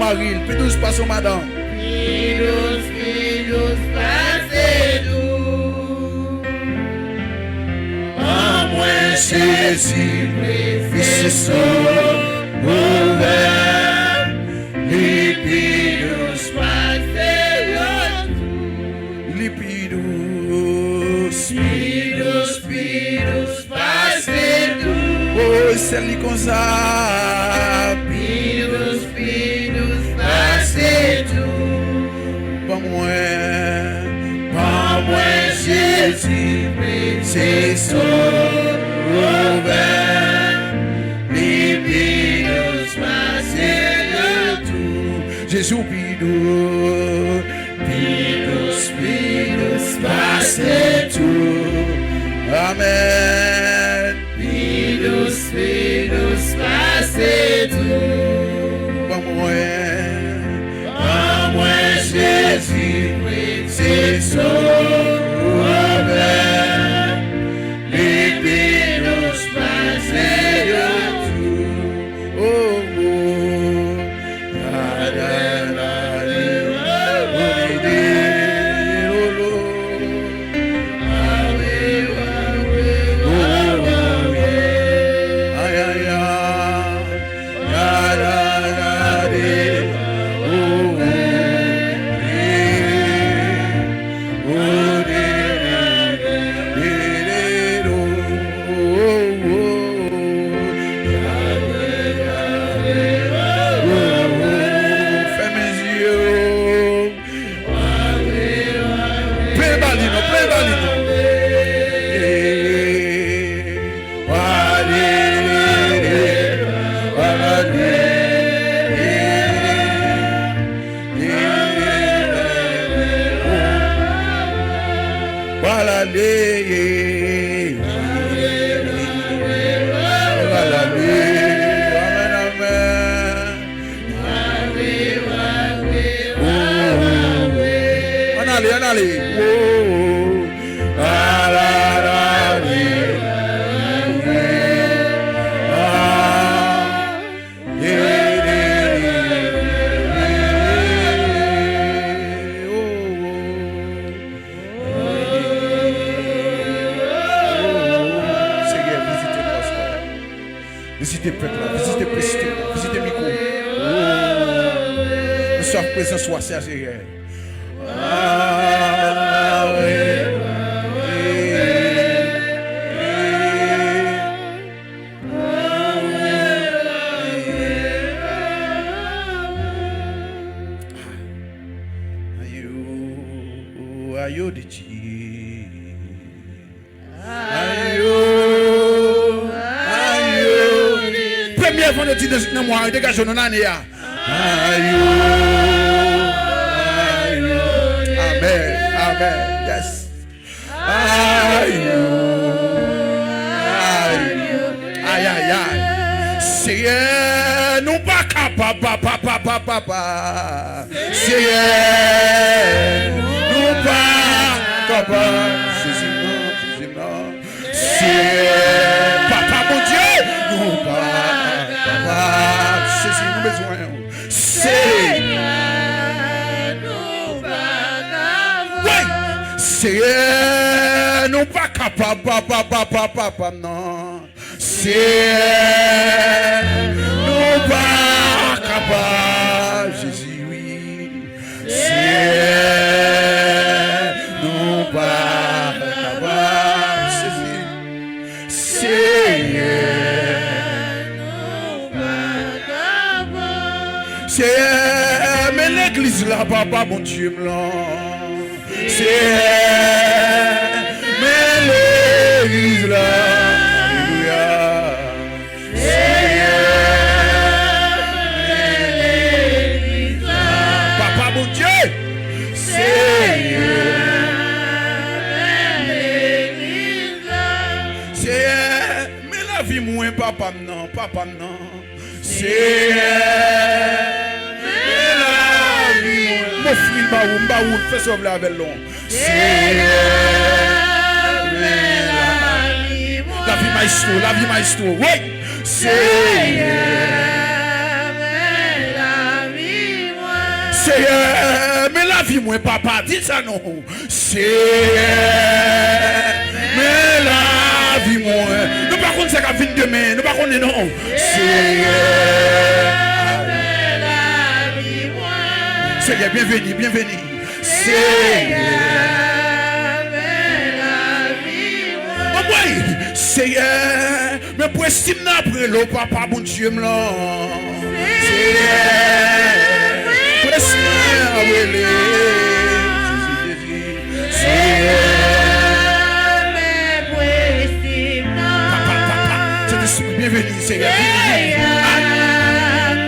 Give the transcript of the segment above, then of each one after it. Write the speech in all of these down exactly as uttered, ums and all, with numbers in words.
mari l, pi dous pase yon madanm. Pi dous, pi dous pase tou. Ban mwen Jezi, prese sovè m, li pi dous pase yo tou. Li pi dous, pi dous, pi dous pase tou. O, sèl li konsa. Pi dous, pi dous pase tou. Ban mwen, ban mwen Jezi, prese sovè m, li pi dous pase yo tou. Jezi, w pi dous. Pi dous, pi dous pase tou. Amèn. Pi dous, pi dous pase tou. Ban mwen, ban mwen Jezi, prese sovè m, li pi dous pase yo tou. Oh, oh. Fèmen zye w. Plen ba li non, plen ba li non. Pral ale. Pral ale. Amèn, amèn. Ann ale, ann ale. Pral ale. Senyè, vizite nou aswè a. Vizite pèp la, vizite prestij, vizite mikwo. Nou swaf prezans ou a, Senyè. Ayo, ayo, Deti. Ayo, ayo. Premye vandredi nan, nan mwa a, degaje w nan ane a. Ayo, ayo. Amèn, amèn. Yes. Ayo, ayo. Ay, ay, ay. Senyè, nou pa kapab, papa, papa, papa. Senyè, nou pa kapab. Sezi m non, sezi m non. Senyè, papa Bondye, nou pa kapab. Sezi, nou bezwen w. Senyè, nou pa kapab. Wi, Senyè, nou pa kapab, papa, papa, papa, non. Senyè, nou pa kapab, Jezi, wi. Senyè, nou pa kapab, Jezi. Senyè, nou pa kapab. Senyè, men legliz la, papa Bondye m lan. Senyè, men legliz la. Alelouya. Senyè, men legliz la. Papa Bondye. Senyè, men legliz la. Senyè, men lavi mwen, papa m nan, papa m nan. Senyè, men lavi mwen. M ofri l ba ou, m ba ou, fè sa w vle avè l non. Senyè, men lavi mwen. Lavi maestro, lavi maestro, wi. Senyè, men lavi Lavi mwen, papa, di sa non. Seyè, men lavi mwen. Nou pa konn sa k ap vin demen, nou pa konnen non. Seyè, men lavi mwen. Seyè, byenveni, byenveni. Seyè, men lavi mwen. Anmwey, Seyè, men presi m nan ap rele w, papa Bondye m lan. Seyè, presi m nan ap rele. Jezi, Jezi. Seyè, men presi m nan. Papa, papa, Sentespri, byenveni, Seyè, byenveni. Seyè,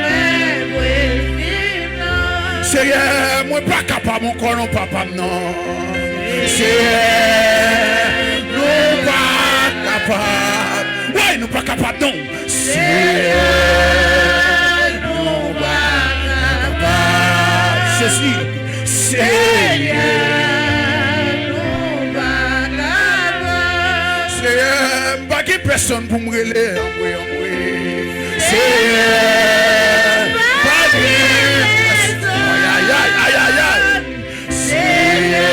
men presi m nan. Seyè, mwen pa kapab ankò non, papa m nan. Seyè, nou pa kapab. Wi, nou pa kapab non. Seyè, nou pa kapab. Jezi, Seyè, nou pa kapab. Seyè, m pa gen pèsonn pou m rele. Anmwey, anmwey. Seyè, pa gen pèsonn. Ayayay, ayayay. Seyè,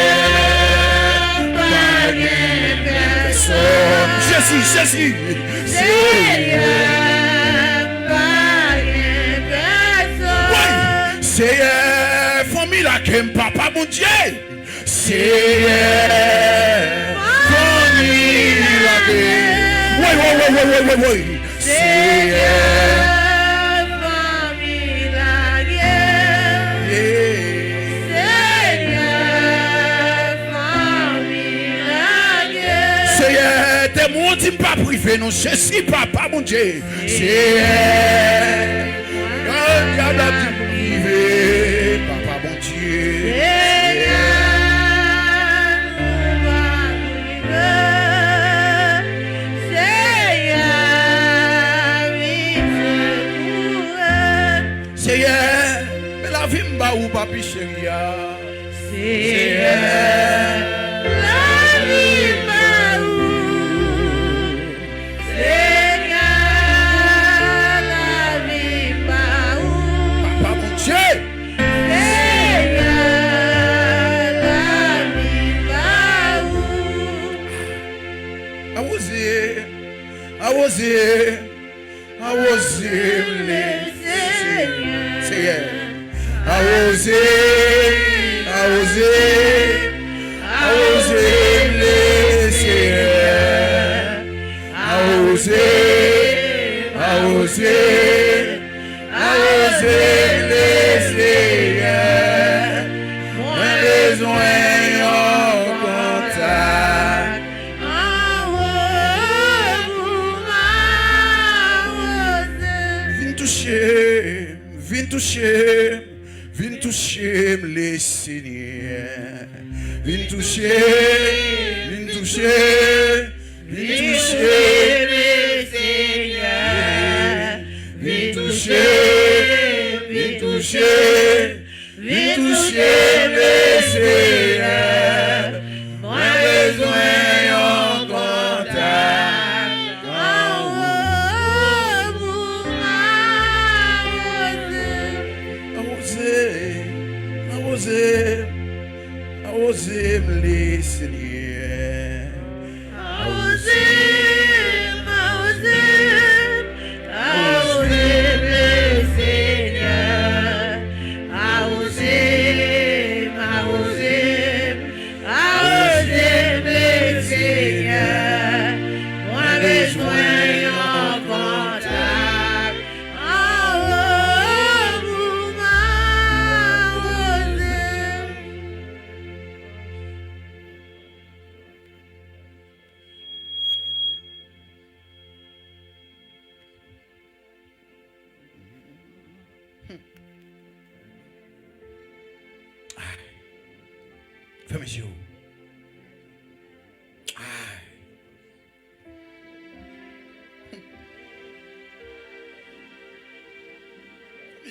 pa gen pèsonn. Jezi, Jezi. Seyè, pa gen pèsonn. Wi, Seyè, fanmi lage m, papa Bondye. Seyè, fanmi lage m. Wi, wi, wi. Seyè, fanmi lage m. Seyè, fanmi lage m. Seyè, demon di m p ap rive non, Jezi, papa Bondye. Seyè, dyab la di m rive, papa Bondye. Seyè, nou pa rive. Seyè, vin sekoure. Seyè, men lavi m ba ou, papi cheri a. Seyè, lavi m ba ou. Seyè, lavi m ba ou. Papa Bondye. Seyè, lavi m ba ou. Awoze, awoze, awoze m, Seyè. Awoze, awoze, awoze m, Seyè. Awoze, awoze, awoze m, Seyè. Mwen bezwen yon kontak. Anwo pou m awoze. Vin touche m, vin touche m, vin touche m, Lesenyè. Vin touche m, vin touche m, vin touche m, Lesenyè. Vin touche m, vin touche m, vin touche m, Lesenyè. Mwen bezwen yon kontak. Anwo pou m awoze. Awoze, awoze, awoze m, Lesenyè. Awoze m, awoze m, awoze m, Lesenyè. Awoze m, awoze m, awoze m, Lesenyè. Mwen bezwen yon kontak. Anwo pou m awoze. Fèmen je w. Ay. Fèmen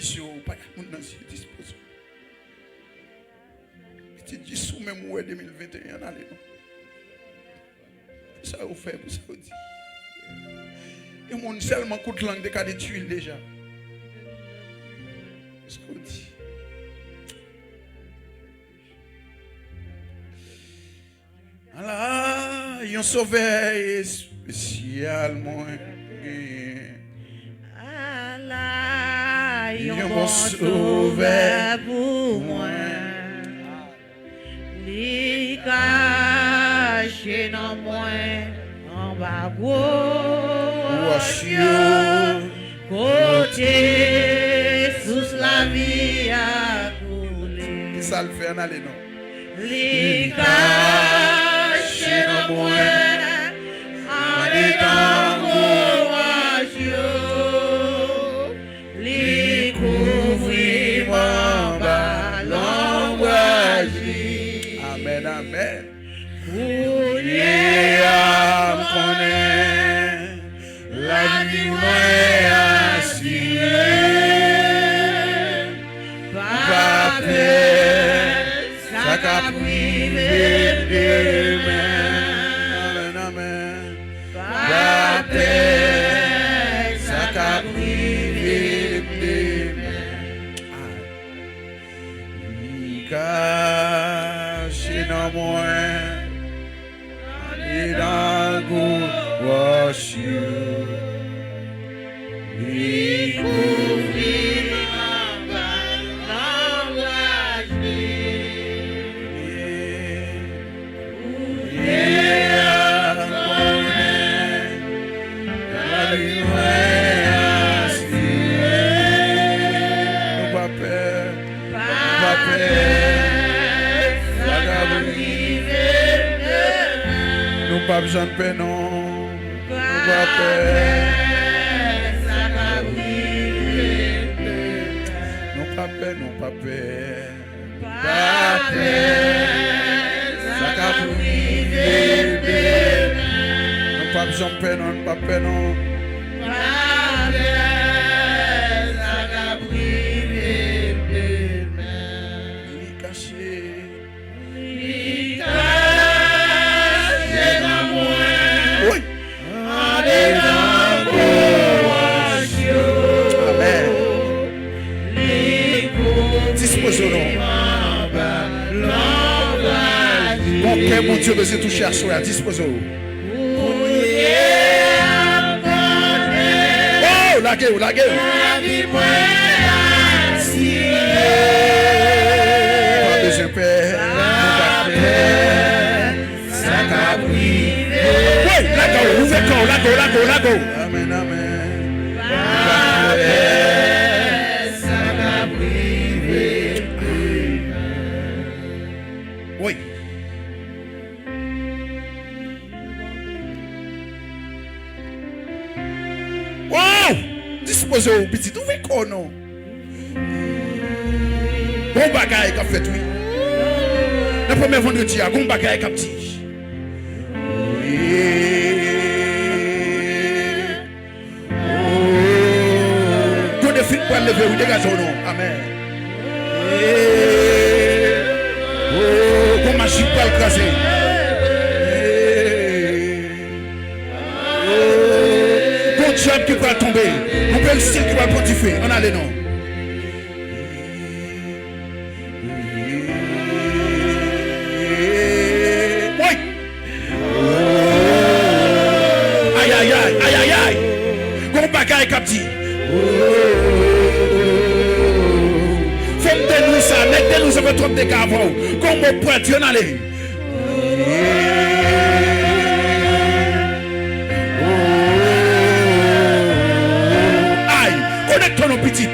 je w, pa gad moun nan zye, dispoze w. Pitit, jis ou menm ou wè de mil venteyen an ale non. Sa yo fè, pou sa yo di. Yon moun sèlman kout lang te ka detwi l deja. Sa yo di. Yon sovè espesyal mwen genyen. Ala yon bon sovè pou mwen. Li kache nan mwen anba gwo wòch yo, kote sous lavi a koule. Kisa l fè? Ann ale non. Li kache nan mwen andedan gwo wòch yo. Li kouvri m anba lonbraj li. Amèn, amèn. Kounye a, m konnen lavi mwen asire. Pa pè sa k ap rive demen. Amèn, amèn. Pa pè sa k ap rive demen. Li kache nan mwen andedan gwo wòch yo. Li kouvri m anba lonbraj li. Kounye a, m konnen lavi mwen asire. Nou pa pè, nou pa pè sa k ap rive demen. Nou p ap janm pè non. Nou pa pè. Nou pa pè, nou pa pè. Pa pè sa k ap rive demen. Nou p ap janm pè non, nou p ap pè non. Pa pè sa k ap rive demen. Li kache. Li kache nan mwen. Wi. Andedan gwo wòch yo. Amèn. Li kouvri m anba lonbraj li. Dispoze w non. Gon kè Bondye bezwen touche aswè a. Dispoze w. Kounye a m konnen. Oh, lage w, lage w. Lavi mwen asire. Pa bezwen pè, nou pa pè sa k ap rive. Woy, lage w, ouvè kò w, lage w, lage w, lage w. Amèn, amèn. Pa pè sa k ap rive. Woy. Wow! Dispoze w, pitit. Ouvè kò w non. Gon bagay k ap fèt, wi. Nan premye vandredi a, gon bagay k ap di. Gon defi k pral leve, wi, degaje w non. Amèn. Oh, gon maji k pral kraze. Gon dyab ki pral tonbe. Gon peristil ki pral pran dife. Ann ale non. Woy! Ayayay, ayayay! Gon bagay k ap di. Fanm de nwi sa, nèg de nwi sa fè twòp dega avè w. Gon mo pral di, ann ale. Ay, konekte w non pitit.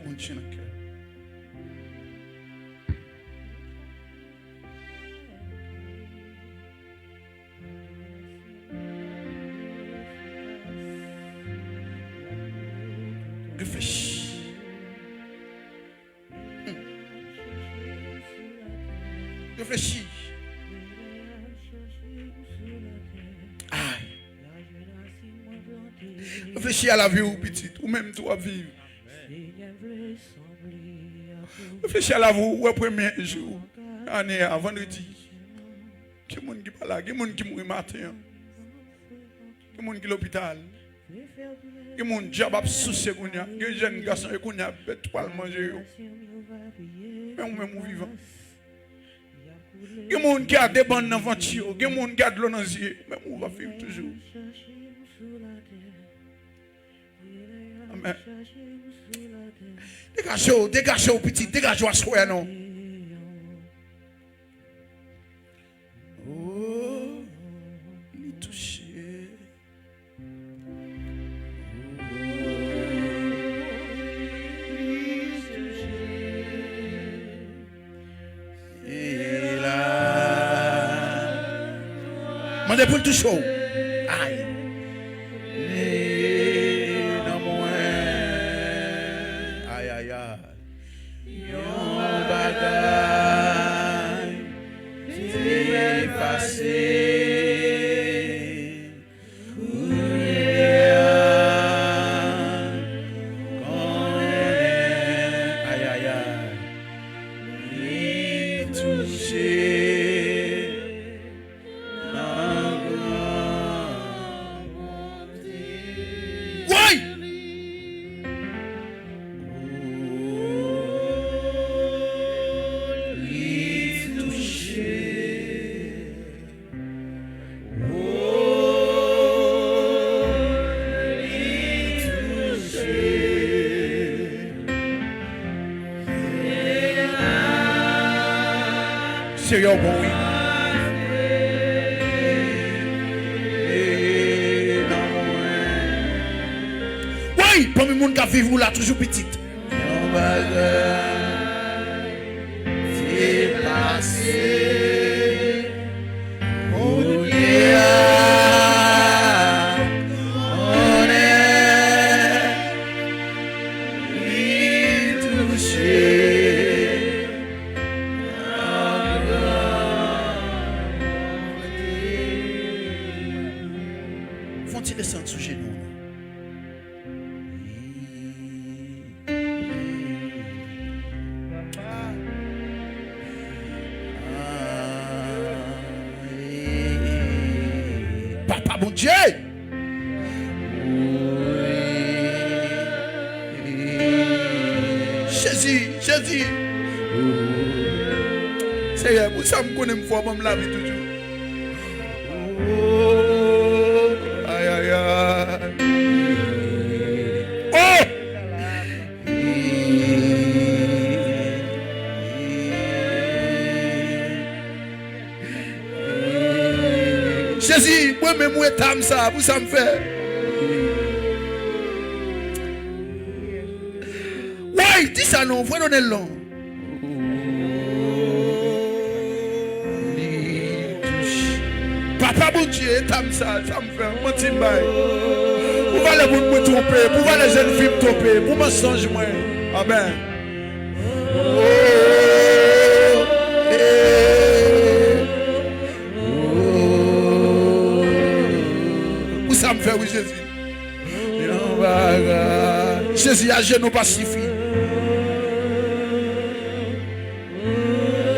Bondye nan kè. Reflechi. Hmm. Reflechi. Ay. Reflechi a lavi w, pitit. Ou menm tou w ap viv. Reflechi a lavi w, ou wè premye jou ane a, vandredi. Gen moun ki pa la, gen moun ki mouri maten an. Gen moun ki lopital. Gen moun dyab ap souse kounye a. Gen jèn gason e kounye a bèt pral manje yo. Men ou menm ou vivan. Gen moun ki a de bann nan vant yo. Gen moun ki a dlo nan zye. Men ou va viv toujou. Amèn. Degaje w, degaje w, pitit, degaje w aswè a non. Oh, li touche. Oh, li touche. E la. Mande pou l touche w. Ay. Li nan mwen. Ay, ay, ay. Yon bagay te pase. Kounye a, konnen, ay, ay, ay, li touche nan gran bonte. Woy! Oh, li touche. Senyè w bon, wi. Woy, pami moun k ap viv ou la toujou pitit. Yon bagay te pase, kounye a, konnen li touche nan gran bonte. Fè yon ti desann sou jenou w. Papa Bondye! Jezi, Jezi! Seyè, pou sa m konnen m fò, ban m lavi toujou. Oh, ay, ay, ay. Oh! Jezi, mwen menm, ou eta m sa, pou sa m fè. Woy, di sa non, fredone l non. Papa Bondye, eta m sa, sa m fè, manti m bay. Pou valè moun mwen twonpe, pou valè jèn fi m twonpe, pou mansonj mwen. Amèn. Oh, eh, oh. Pou sa m fè, wi, Jezi. Yon bagay. Jezi, ajenou pa sifi.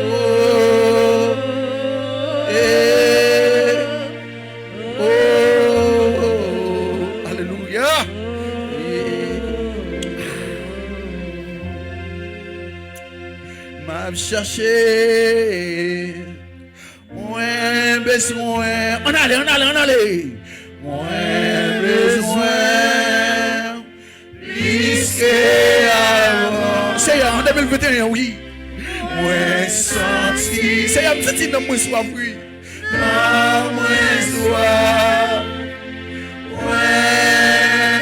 Oh, eh, oh, alelouya. M ap chache. Mwen bezwen. Ann ale, ann ale, ann ale. Mwen bezwen plis ke avan. Seyè, an de mil venteyen, wi. Mwen santi. Seyè, m santi nanm mwen swaf, wi. Nanm mwen swaf. Mwen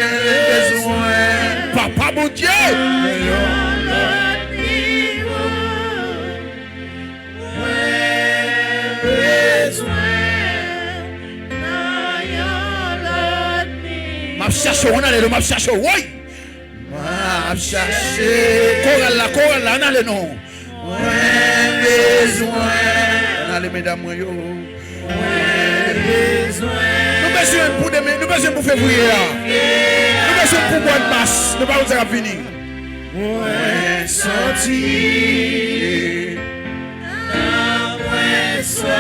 bezwen. Papa Bondye. Nan yon lòt nivo, mwen bezwen nan yon lòt nivo. M ap chache w, ann ale non, m ap chache w, woy! M ap chache. Koral la, koral la, ann ale non. Mwen bezwen. Ann ale medam mwen yo. Mwen bezwen. Nou bezwen pou demen, nou bezwen pou fevriye a. Nou bezwen pou mwa mas, nou pa konn sa k ap vini. Mwen santi nan mwen sa.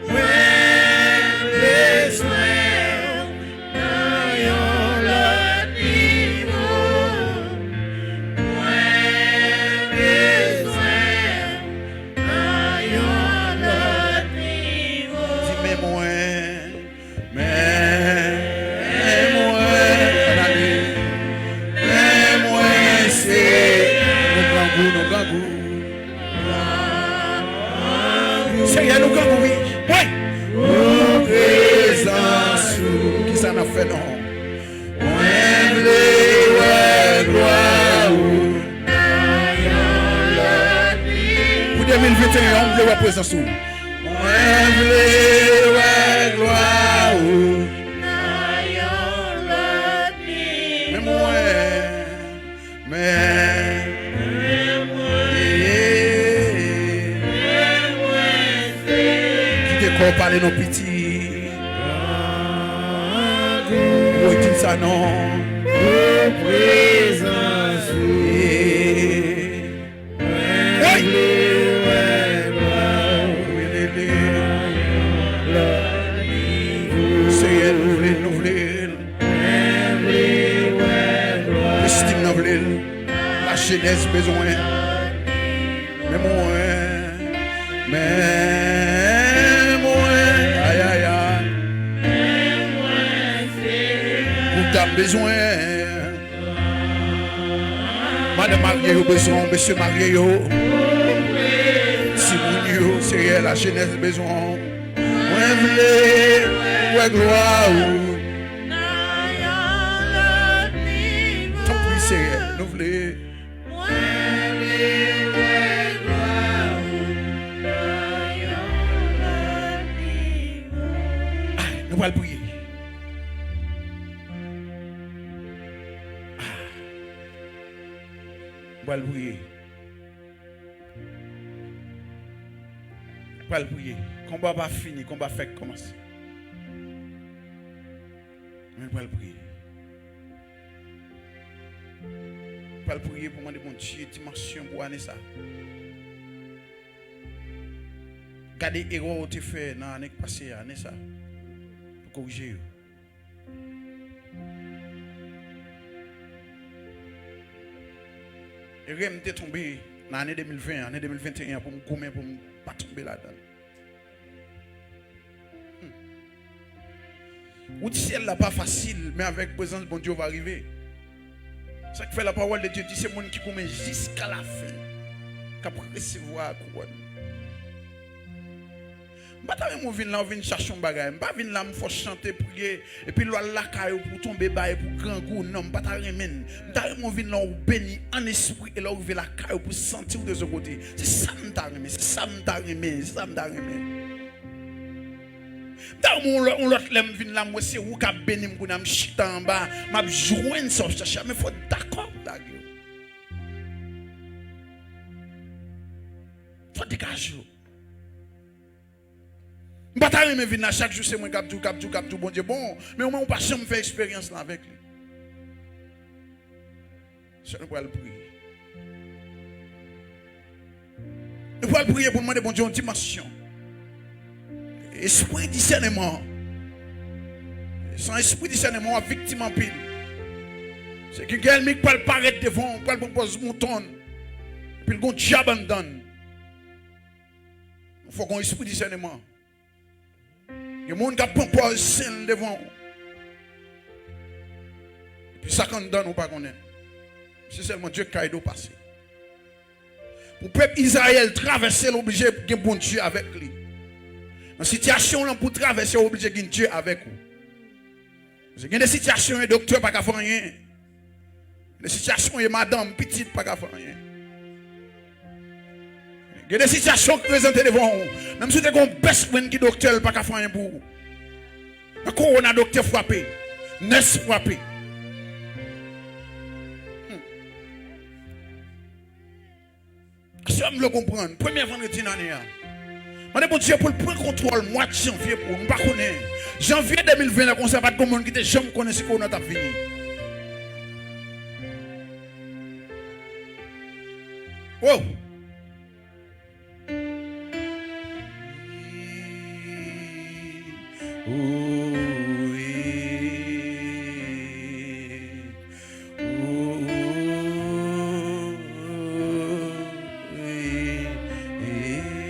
Mwen bezwen nan yon lòt nivo. Mwen bezwen nan yon lòt nivo. Di men mwen, men mwen, ann ale. Men mwen se, nou grangou, nou grangou. Seyè, nou grangou, wi. Woy! Pou prezans ou. Kisa n ap fè non? Mwen vle wè glwa ou nan yon lòt nivo. Pou de mil venteyen an, m vle wè prezans ou. Mwen vle wè glwa ou nan yon lòt nivo. Men mwen. Men mwen. Kite kò w pale non piti. Woy, di m sa non. Pou prezans ou. Woy. Seyè, nou vle l, nou vle l. Estime nan vle l. Lajenès bezwen. Men mwen, men mwen, ay, ay, ay. Group dam bezwen. Madanm marye yo bezwen w, mesye marye yo. Timoun yo, Seyè, lajenès bezwen w. Mwen vle wè glwa ou. Tanpri, Seyè, nou vle. Ay, nou pral priye. Ah. Nou pral priye. Pral priye. Konba pa fini, konba fèk kòmanse. Men pral priye. Pral priye pou mande Bondye dimansyon pou ane sa. Gade erè w te fè nan ane k pase a, ane sa. Pou korije yo. Erè m te tonbe nan ane de mil ven, ane de mil venteyen an, pou m goumen, pou m pa tonbe ladan l. Hmm. Wout syèl la pa fasil, men avèk prezans Bondye, w va rive. Sa k fè lapawòl de Dye di, se moun ki goumen jiska lafen k ap resevwa kouwòn. M pa ta renmen w vin la, w vin chache yon bagay. M pa vin la, m fè w chante, priye, epi lè w al lakay ou pou w tonbe ba, epi w grangou. Non, m pa ta renmen l. M ta renmen w vin la, w beni an espri, e lè w rive lakay ou pou w santi w de zòt kote. Se sa m ta renmen, se sa m ta renmen, se sa m ta renmen. M ta renmen yon lòt, yon lòt lè m vin la, m wè se ou k ap beni m, kounye a m chita anba, m ap jwenn sa w ap chache a, men fò w dakò pou w lage yo. Fò w degaje yo. M pa ta renmen vin la chak jou se mwen k ap di w, k ap di w, k ap di w Bondye bon, men omwen ou pa janm fè eksperyans lan avèk li. Sè, nou pral priye. Nou pral priye pou n mande Bondye yon dimansyon. Espri disèneman. San espri disèneman, w ap viktim anpil. Se gen, gen ènmi k pral parèt devan w, pral pran pòz mouton l. Epi l gon dyab anndan l. Fò gen yon espri disèneman. Gen moun k ap pran pòz sen l devan w. Epi sa k anndan w ou pa konnen. Se sèlman Dye k ka ede w pase. Pou pèp Izrayèl travèse, l oblije gen Bondye avèk li. Nan sitiyasyon w lan pou w travèse, w oblije gen Dye avèk ou. Paske gen de sitiyasyon, yon doktè pa ka fè anyen. E sitiyasyon w ye, madanm, pitit pa ka fè anyen. Gen de sitiyasyon ki prezante devan w. Menm si w te gen yon best friend ki doktè, l pa ka fè anyen pou ou. Nan kowona, doktè frape. Nès frape. Hmm. Sè m vle w konprann. Premye vandredi nan ane a, mande Bondye pou l pran kontwòl mwa janvye pou ou. Nou pa konnen. Janvye de mil ven la konsa, pa t gen moun ki te janm konnen si kowona t ap vini. Oh!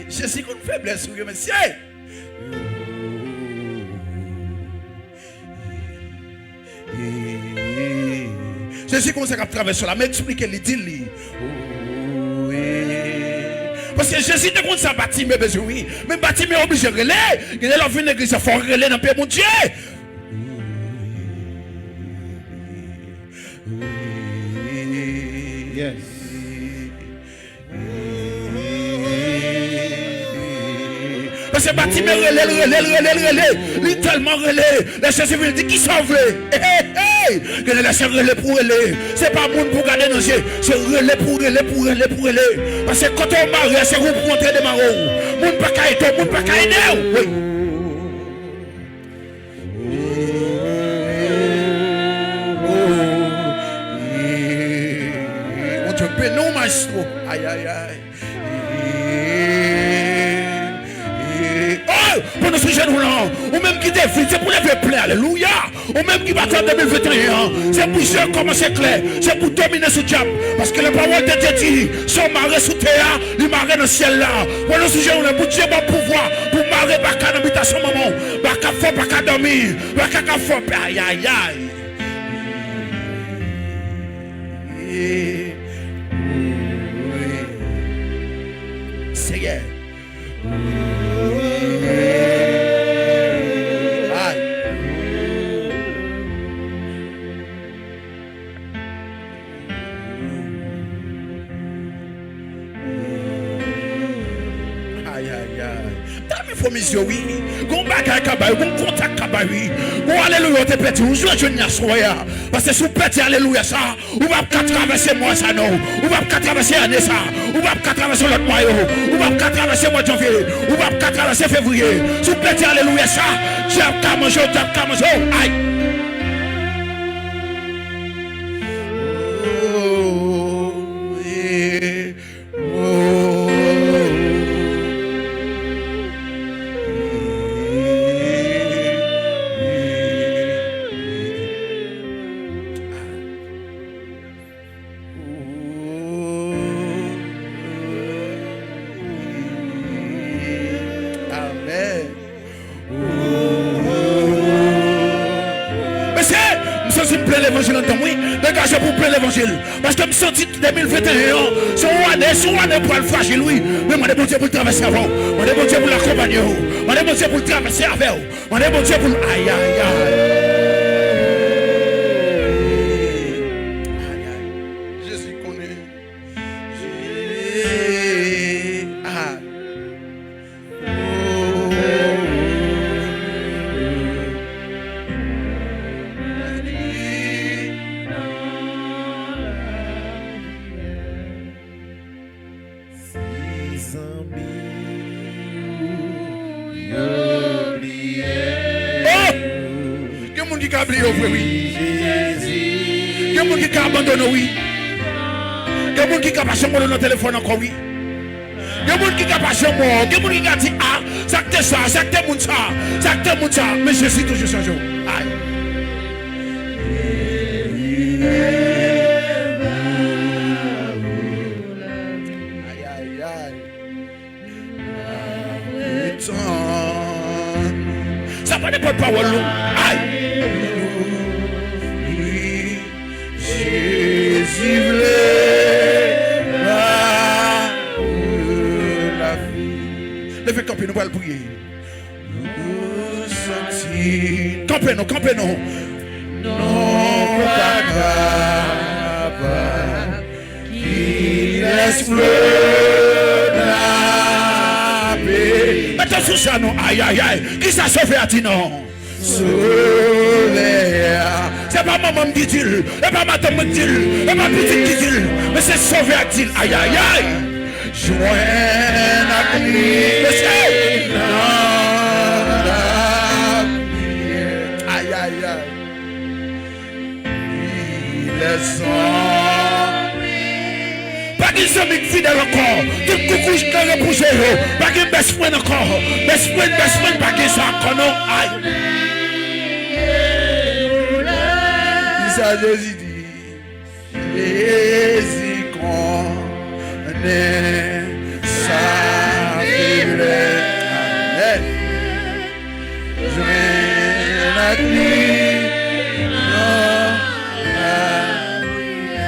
Jezi konn feblès ou yo, mesye. Jezi konn sa k ap travèse w la, men eksplike li, di li. Paske Jezi te konn sa Batime bezwen, wi. Men Batime oblije rele. Gen lè w vin legliz la, fò w rele nan pye Bondye. Yes. Paske Batime rele l, rele l, rele l, rele l. Li tèlman rele. Lè Jezi vin, li di, "Kisa w vle?" Hey, hey, hey! Gen de lè se rele pou rele. Se pa moun pou gade nan je. Se rele pou rele, pou rele, pou rele. Paske kote w mare a, se ou pou antre demare w. Moun pa ka ede w, moun pa ka ede w. Wi. Bondye beni w, maestro. Ay, ay, ay. Oh, pandan sou jenou lan, ou menm ki te vid, se pou leve plen, alelouya. Ou menm ki pati an de mil venteyen an, se pou je w kòmanse klè, se pou domine sou dyab. Paske lapawòl de Dye di, sa w mare sou tè a, li mare nan syèl la. Pandan sou jenou lan, Bondye ba w pouvwa pou mare baka nan bitasyon manman w. Baka fè w pa ka dòmi, baka ka fè w pè. Ay, ay, ay. Seyè. Ay. Ay, ay, ay. Dami fò mizye, wi. Gon bagay ka bay, gon kontak ka bay, wi. Gon alelouya w te pèdi, ou jwenn jwenn li aswè a. Paske si w pèdi alelouya sa, ou p ap ka travèse mwa sa non. Ou p ap ka travèse ane sa. Ou p ap ka travèse lòt mwa yo. Ou p ap ka travèse mwa janvye. Ou p ap ka travèse fevriye. Si w pèdi alelouya sa, dyab ka manje w, dyab ka manje w. Ay! Amèn. Mesye, m santi m plen levanjil anndan m, wi. Degaje pou w plen levanjil. Paske m santi de mil venteyen an, se yon ane, se yon ane pral frajil, wi. Men mande Bondye pou l travèse avè w. Mande Bondye pou l akonpanye w. Mande Bondye pou l travèse avè w. Mande Bondye pou l, ay, ay, ay. Ay, ay. Jezi konnen. Je-, ah. Si zanmi w yo bliye. Oh! Gen moun ki ka bliye w vre, wi. Gen moun ki ka abandone w, wi. Gen moun ki ka pa janm rele w nan telefòn ankò, wi. Gen moun ki ka pa janm wè w. Gen moun ki ka di, "Ah, sa k te sa, sa k te moun sa, sa k te moun sa." Men Jezi toujou chanje w. Ay. Ay, ay, ay. Sa pa nenpòt pawòl, non. Ay! Jezi vle ba ou lavi. Leve kanpe, nou pral priye. Nou santi. Kanpe non, kanpe non. Non pa ka. Mete sou sa non, ayayay. Kisa Sovè a di non? Sovè a. Se pa manman m ki di l, e pa madanm mwen ki di l, e pa pitit ki di l, men se Sovè a ki di l. Ayayay. Jwenn ak li. Mesye. Nan lapriyè. Ayayay. Li lèzòm. Pa gen zanmi k fidèl ankò. Tout koukouy klere pou je yo. Pa gen best friend ankò. Best friend, best friend, pa gen sa ankò non. Ay. Kisa Jezi di? Jezi konnen sa ki vle. Amèn. Jwenn ak li nan lapriyè.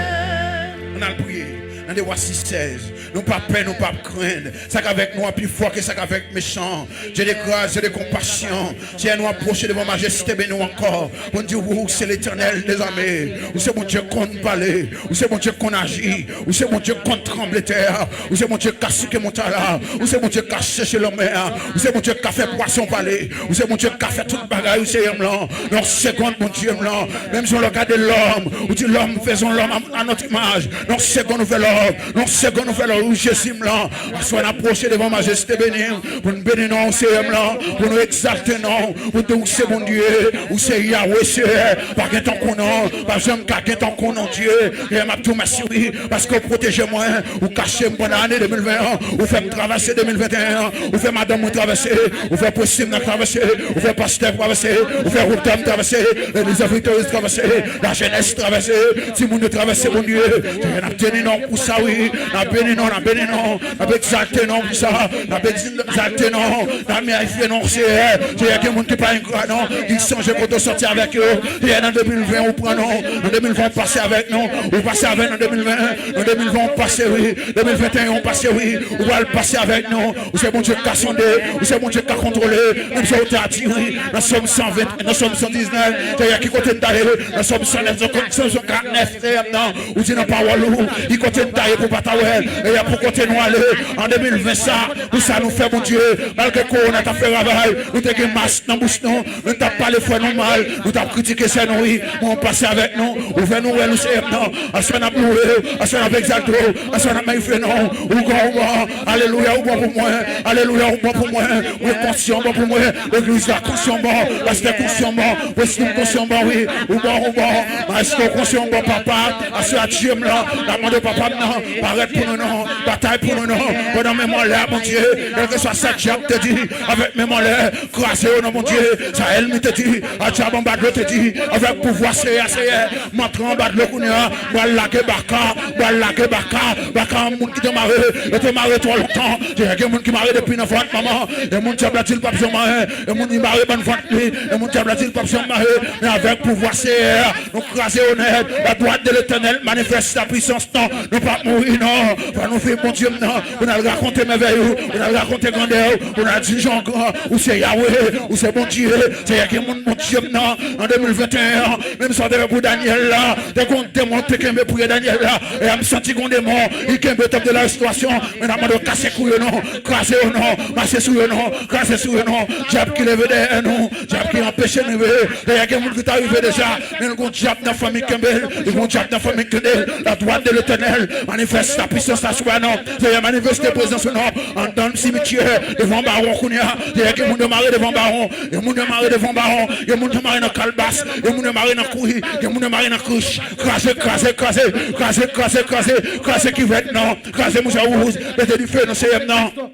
Ann al priye. Nan De Wa sis sèz. Nou p ap pè, nou p ap krenn. Sa k avèk nou an pi fò ke sa k avèk mechan an. Dye de gras, Dye de konpasyon. Seyè, nou apwoche devan majeste beni w ankò. Pou n di w, ou se Letènèl dèzame. Ou se Bondye k konn pale. Ou se Bondye k konn aji. Ou se Bondye k konn tranble tè a. Ou se Bondye k ka souke montay la. Ou se Bondye k ka seche lanmè a. Ou se Bondye k ka fè pwason pale. Ou se Bondye k ka fè tout bagay, ou Seyè m lan. Nan yon segonn, Bondye m lan. Menm jan lè w gade lòm, ou di lòm, faisons l'homme à, à notre image. Nan yon segonn, ou fè lòm. Nan yon segonn, ou fè lòm. Ou Jezi m lan. Aswè, n apwoche devan majeste beni w. Pou n beni non w, Seyè m lan. Pou nou egzalte non w. Pou n di w, ou se Bondye. Ou se Yawe, Seyè. Pa gen tankou non w. Pa janm ka gen tankou non w, Dye. Seyè, m ap di w mèsi, wi. Paske w pwoteje mwen. Ou kache m pandan ane de mil ven an. Ou fè m travèse de mil venteyen an. Ou fè madanm mwen travèse. Ou fè prensip nan travèse. Ou fè pastè travèse. Ou fè gwoup dam travèse. Legliz Victorious travèse. Lajenès travèse. Timoun yo travèse, Bondye. Seyè, n ap beni non w pou sa, wi. N ap beni non w, n ap beni non w. N ap egzalte non w pou sa. N ap egzalte non w. N ap magnifye non w, Seyè. Seyè, gen moun ki pa engra non. Ki sonje kote w soti avèk yo. Seyè, nan de mil ven, ou pran non w. Nan de mil ven, ou pase avèk nou. Ou pase avèk nou de mil ven. Nan de mil ven, ou pase, wi. De mil venteyen, ou pase, wi. Ou pral pase avèk nou. Ou se Bondye k ka sonde. Ou se Bondye k ka kontwole. Menm jan ou ta di, wi. Nan Sòm san ven, nan Sòm san diznèf, Seyè, ki kote n ta ye? Nan Sòm san nèf, Sòm san karannèf, Seyè m nan. Ou di nan pawòl ou, ki kote n ta ye pou pa ta wè l? Seyè, pou kote nou ale? An de mil ven sa, pou sa nou fè, Bondye, malgre kowona t ap fè ravaj, nou te gen mas nan bouch nou, nou t ap pale frè nou mal, nou t ap kritike sè nou, wi. Men w pase avèk nou, ou fè nou wè nou, Seyè m nan. Aswè n ap louwe w, aswè n ap egzalte w, aswè n ap magnifye non w. Ou gran, ou bon. Alelouya, ou bon pou mwen. Alelouya, ou bon pou mwen. Mwen konsyan w bon pou mwen. Legliz la konsyan w bon. Pastè konsyan w bon. Prensip konsyan w bon, wi. Ou bon, ou bon. Maestro konsyan w bon, papa. Aswè a Dye m lan. N ap mande papa m nan. Parèt pou nou non. Batay pou nou non. Pandan menm anlè a, Bondye. Kèlkeswa sa dyab te di. Avèk menm anlè. Kraze yo non, Bondye. Sa ènmi te di. A dyab anba dlo te di. Avèk pouvwa Seyè a, Seyè. M antre anba dlo kounye a, m pral lage baka, m pral lage baka, baka moun ki te mare, yo te mare twò lontan. Gen moun ki mare depi nan vant manman. Gen moun dyab la di l p ap janm mare. Gen moun li mare bann vant li. Gen moun dyab la di l p ap janm mare. Men avèk pouvwa Seyè a, nou kraze yo nèt. La droite de l'Éternel manifeste sa puissance non. Nou p ap mouri non. Fò nou viv Bondye m nan. Pou n al rakonte mèvèy ou. Pou n al rakonte grandè ou. Pou n al di jan w gran. Ou se Yawe. Ou se Bondye. Seyè, gen moun Bondye m nan. An de mil venteyen an. Menm sa w te fè pou Danyèl la, te gon demon te kenbe priyè Danyèl la. E a m santi gon demon, li kenbe temple de la restauration. Men n ap mande w kase kou yo non, kraze yo non, mache sou yo non, kraze sou yo non. Dyab ki leve dèyè nou, dyab ki anpeche n rive. Dèyè gen moun ki ta rive deja, men l gon dyab nan fanmi kenbe l, li gon dyab nan fanmi kenbe l. La droite de l'Éternel manifeste sa puissance aswè non. Seyè, manifeste prezans ou non. Anndan simityè, devan bawon kounye a. Dèyè gen moun yo mare devan bawon. Gen moun yo mare devan bawon. Gen moun yo mare nan kalbas. Gen moun yo mare nan kouyi. Gen moun yo mare nan krich. Kraze, kraze, kraze. Kraze, kraze, kraze. Kraze kivèt nan. Kraze mouchwa wouj. Mete dife nan seyèm nan.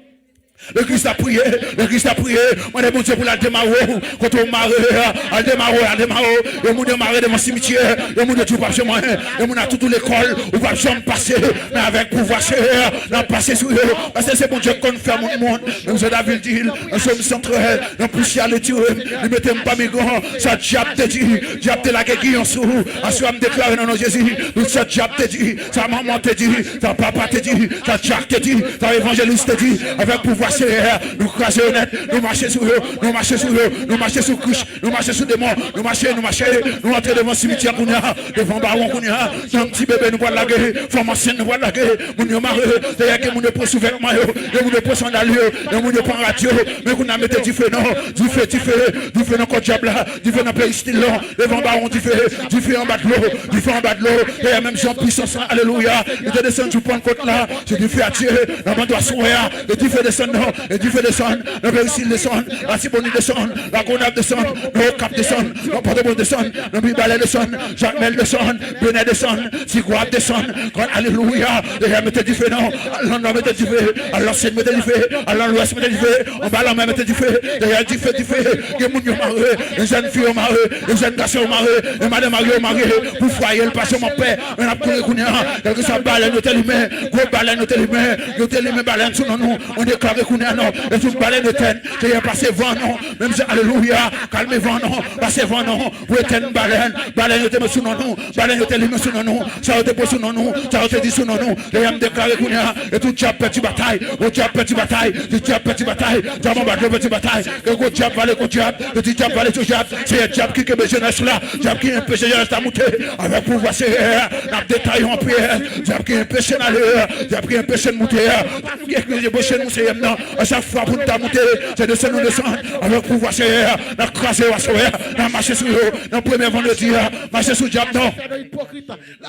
Legliz la priye. Legliz la priye. Mande Bondye pou l al demare w. Kote w mare a. Al demare w. Al demare w. Gen moun yo mare devan simityè. Gen moun yo di w p ap janm anyen. Gen moun a tout ou lekòl. Ou p ap janm pase. Men avèk pouvwa Seyè a, n ap pase sou yo. Paske se Bondye k konn fè moun moun. Menm jan David di l, nan Sòm san trèz, nan pousyè li tire m, li mete m pami gran. Sa dyab te di, dyab te lage giyon sou ou. Aswè a m deklare nan non Jezi, tout sa dyab te di, sa manman te di, sa papa te di, sa Dyak te di, sa evanjelis te di, avèk pouvwa Seyè, nou kraze yo nèt, nou mache sou yo, nou mache sou yo, nou mache sou kouch, nou mache sou demon, nou mache, nou mache, nou antre devan simityè kounye a, devan bawon kounye a, nan ti bebe nou pral lage, fanm ansent nou pral lage, moun yo mare, Seyè, gen moun yo pran souvètman yo, gen moun yo pran sandal yo, gen moun yo pran rad yo, men kounye a mete dife non, dife, dife, dife nan kò dyab la, dife nan peristil la, devan bawon dife, dife anba dlo, dife anba dlo, Seyè, menm jan pwisans la, alelouya, li te desann jou Pannkòt la, se dife a Dye, nan manda swè a, e dife desann non, e dife desann, nan peristil desann, latibonit desann, lagonav desann, nan okap desann, nan pòtoprens desann, nan mibalè desann, jakmèl desann, benè desann, tigwav desann, gran alelouya, Seyè mete dife non, al nan nò mete dife, al nan sid mete dife, al nan lwès mete dife, anba lanmè mete dife, Seyè dife dife, gen moun yo mare, jèn fi yo mare, jèn gason yo mare, madanm marye yo mare, pou fwaye l pa janm anpè, men n ap kouri kounye a, kèlkeswa balèn yo te limen, gwo balèn yo te limen, yo te limen balèn sou non nou, mwen deklare kounye a non, e tout balèn etèn, Seyè pase van non, menm jan alelouya, kalme van non, pase van non, pou etèn balèn, balèn yo te met sou non nou, balèn yo te limen sou non nou, sa yo te pran sou non nou, sa yo te di sou non nou, Seyè m deklare kounye a, e tout dyab pèdi batay, gwo dyab pèdi batay, ti dyab pèdi batay, dyab anba dlo pèdi batay, ke gwo dyab vale gwo dyab, ke ti dyab vale ti dyab, Seyè dyab ki kenbe jenès la, dyab ki enpeche jenès la moute, avèk pouvwa Seyè, n ap detaye an priyè, dyab ki enpeche n ale, dyab ki enpeche n moute, dyab ki enpeche nou Seyè m nan, a chak fwa pou n ta moute, se desann nou desann, avèk pouvwa Seyè, n ap kraze yo aswè, n ap mache sou yo, nan premyè vandredi a, mache sou dyab non.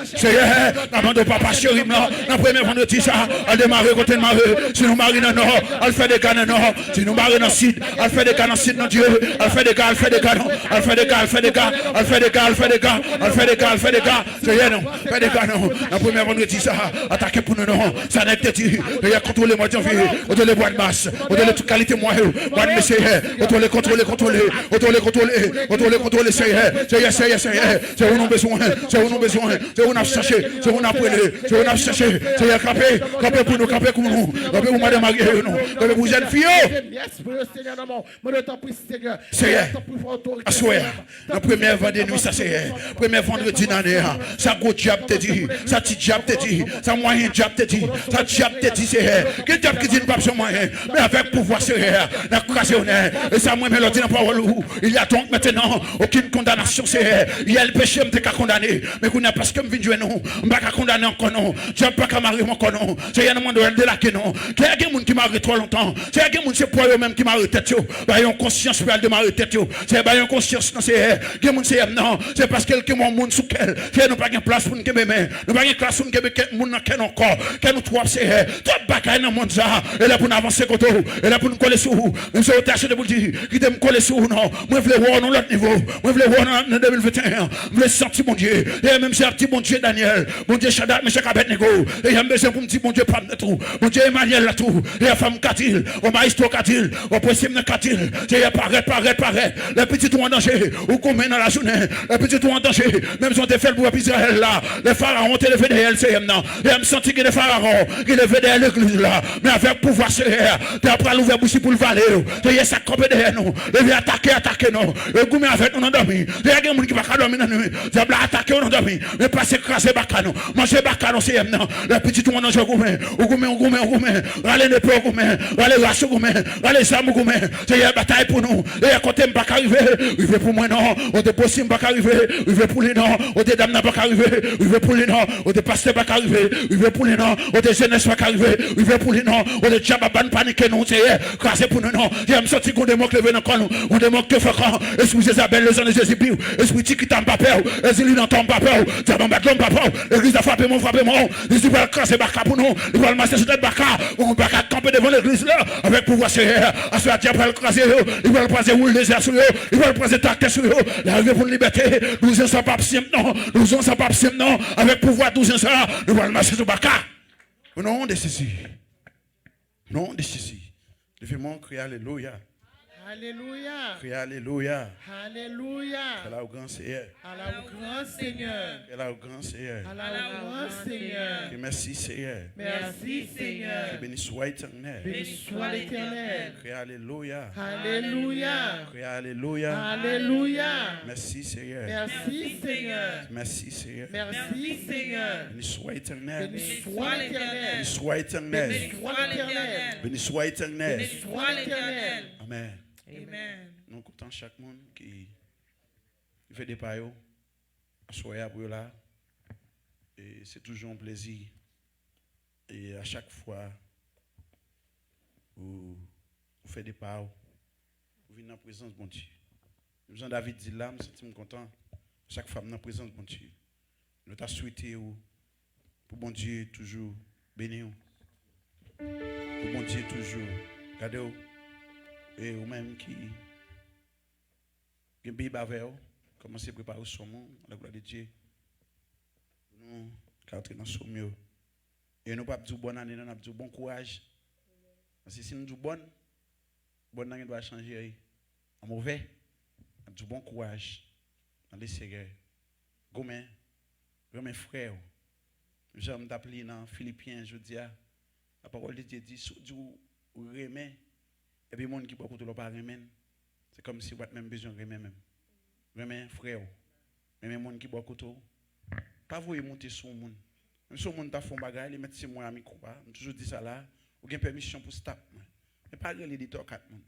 Seyè, n ap mande w papa cheri m lan, nan premye vandredi sa, al demare kote n mare. Si nou mare nan nò, al fè dega nan nò. Si nou mare nan sid, al fè dega nan sid nan Dye. Al fè dega, al fè dega non. Al fè dega, al fè dega. Al fè dega, al fè dega. Al fè dega, al fè dega. Seyè non, fè dega non. Nan premye vandredi sa, atake pou nou non. Sa nèg te di, Seyè kontwole mwa janvye, kontwole mwa mas, kontwole tout kalite mwa yo. Mwa de me Seyè, kontwole, kontwole, kontwole, kontwole, kontwole, kontwole, kontwole Seyè. Seyè, Seyè, Seyè. Se ou nou bezwen, se ou nou bezwen, se ou n ap chache, se ou n ap rele, se ou n ap chache. Seyè, kanpe, kanpe pou nou, kanpe pou nou, kanpe pou madanm marye yo nou, kanpe pou jèn fi yo. Seyè, aswè a, nan premye vandredi sa, Seyè, premye vandredi nan ane a, sa gwo dyab te di, sa ti dyab te di, sa mwayen dyab te di, sa dyab te di, Seyè, gen dyab ki di n p ap janm anyen, men avèk pouvwa Seyè, n ap kraze yo nèt. E sa mwen men lè w di nan pawòl ou, il y a donc maintenant aucune condamnation, Seyè. Yè l peche m te ka kondane, men kounye a paske m vin jwenn ou, m pa ka kondane ankò non. Dyab pa ka mare m ankò non. Seyè, nou mande w al delake non. Seyè, gen moun ki mare twò lontan. Seyè, gen moun se pwa yo menm ki mare tèt yo. Ba yo yon konsyans pou y al demare tèt yo. Seyè, ba yo yon konsyans nan Seyè. Gen moun Seyè m nan, se paske l kenbe yon moun sou kè l. Seyè, nou pa gen plas pou n kenbe men. Nou pa gen plas pou n kenbe kè moun nan kè nou ankò. Kè nou twòp Seyè. Twòp bagay nan mond sa. E lè pou n avanse kote w. E lè pou n kole sou ou. Menm si w te achte pou l di, kite m kole sou ou non. Mwen vle wè w nan lòt nivo. Mwen vle wè w nan, nan de mil venteyen an. M vle santi Bondye. E menm si y ap di Bondye Danyèl, Bondye Chadrak, Mechak, Abèdnego. E m bezwen pou m di Bondye pa m nan tou. Bondye Emanyèl la tou. E fè m ka di l. O maestro ka di l. O pwesib nan ka di l. Seyè parèt, parèt, parèt. Lè pitit ou an danje, ou goumen nan lajounen. Lè pitit ou an danje, menm jan w te fè l pou pèp Izrayèl la. Lè farawon te leve dèyè l, Seyè m nan. E m santi gen de farawon ki leve dèyè legliz la. Men avèk pouvwa Seyè, tè a pral ouvè bouch li pou l vale yo. Seyè, sa k kanpe dèyè nou, leve atake, atake nou. Yo goumen avèk nou nan dòmi. Seyè, gen moun ki pa ka dòmi nan nuit. Dyab la atake yo nan dòmi. Men pase kraze baka nou. Manje baka nou, Seyè m nan. Lè pitit ou an danje, ou goumen. Ou goumen, ou goumen, ou goumen. Rale nepe, ou goumen. Rale rach, ou goumen. Rale zam, ou goumen. Seyè, batay pou nou. Seyè, kote m pa ka rive, rive pou mwen non. Kote pwosib m pa ka rive, rive pou li non. Kote dam nan pa ka rive, rive pou li non. Kote pastè pa ka rive, rive pou li non. Kote jenès pa ka rive, rive pou li non. Kote dyab ap ban panike nou, Seyè, kraze pou nou non. Seyè, m santi gon demon k leve nan kò nou. Gon demon k te fè kò. Espri Jezabèl, Lezann, Jezibib. Espri Tikita, m pa pè w. Ezili nan tan, m pa pè w. Dyab anba dlo, m pa pè w. Legliz la frape mwen, frape mwen. Li di pral kraze baka pou nou. Li pral mache sou tèt baka. Gon baka k kanpe devan legliz la. Avèk pouvwa Seyè. Aswè a, dyab pral kraze yo. Li pral kraze woul dezè sou yo. Li pral kraze traktè sou yo. Lè a rive pou n libète. Douz an sa p ap senp non. Douz an sa p ap senp non. Avèk pouvwa douz an sa, nou pral mache sou baka. O non de Jezi. Non de Jezi. Leve men w, kriye alelouya. Alelouya. Kriye alelouya. Alelouya. Fè la ou gran Seyè. Ala ou gran Senyè. Fè la ou gran Seyè. Ala ou gran Senyè. Kriye mèsi Seyè. Mèsi Senyè. Ke beni swa etènèl. Beni swa Letènèl. Kriye alelouya. Alelouya. Kriye alelouya. Alelouya. Mèsi Seyè. Mèsi Senyè. Mèsi Seyè. Mèsi Senyè. Beni swa etènèl. Beni swa Letènèl. Beni swa etènèl. Beni swa Letènèl. Beni swa etènèl. Beni swa Letènèl. Amèn. Amen. Nou kontan chak moun ki, ki fè de pa yo. Aswè a pou yo la. E se toujou yon plezi. E a chak fwa ou, ou fè de pa ou, ou vin nan prezans Bondye. Menm jan David di l la, m santi m kontan chak fwa m nan prezans Bondye. Nou ta swete ou pou Bondye toujou beni w. Pou Bondye toujou gade w. E ou menm ki gen Bib avè w, kòmanse prepare sòm ou, la glwa de Dye. Pou nou ka antre nan sòm yo. E nou p ap di w bòn ane, non, n ap di w bon kouraj. Paske si nou di w bòn, bòn nan gen dwa chanje an movè. N ap di w bon kouraj nan Leseyè. Goumen, renmen frè w. Jan m t ap li nan Filipyen jodi a, lapawòl de Dye di, si w di w renmen, epi moun ki bò kote w la w pa renmen l, se kòmsi w pa t menm bezwen renmen menm. Renmen frè w. Renmen moun ki bò kote w. Pa voye moute sou yon moun. Menm si yon moun ta fè yon bagay, li mèt se mwen a mikwo a, m toujou di sa la, ou gen pèmisyon pou stop mwen. Men pa rele de twa kat moun.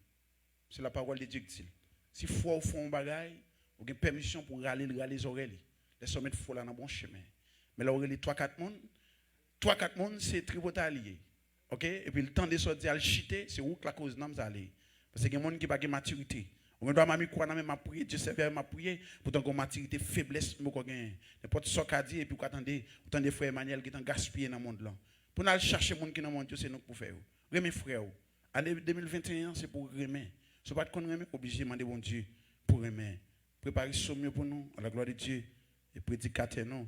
Se lapawòl de Dye ki di l. Si frè w fè yon bagay, ou gen pèmisyon pou rale l, rale zòrèy li. Lè sa w met frè w la nan bon chemen. Men lè w rele twa kat moun, twa kat moun se tripotay li ye. Oke? Epi l tande sa w di al chite, se ou k lakoz nanm sa li ye. Paske gen moun ki pa gen matirite. Ou gen dwa m a mikwo a nan men m ap priye, Dye sèvi avè m ap priye, poutan gen yon matirite feblès m poko genyen. Nenpòt sa w ka di, epi w ka tande, ou tande frè Emmanuel gentan gaspiye nan mond lan. Pou n al chache moun ki nan mond yo, se nou k pou fè yo. Renmen frè w. Ane de mil venteyen an, se pou w renmen. Si w pa t konn renmen, w oblije mande Bondye pou renmen. Prepare sòm yo pou nou, a la glwa de Dye. E predikatè nou,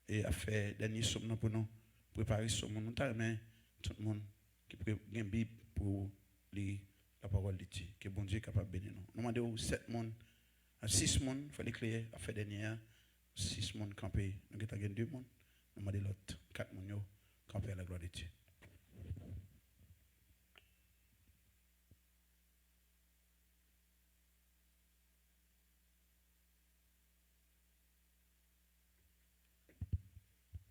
e ap fè dènye sòm nan pou nou. Prepare sòm nou. Nou ta renmen tout moun ki pre- gen Bib pou li lapawòl de Dye. Ke Bondye kapab beni nou. Nou mande w sèt moun, a sis moun, fè li klè, ap fè dènye a. Sis moun kanpe. Nou gentan gen de moun. Nou mande lòt kat moun yo kanpe a la glwa de Dye.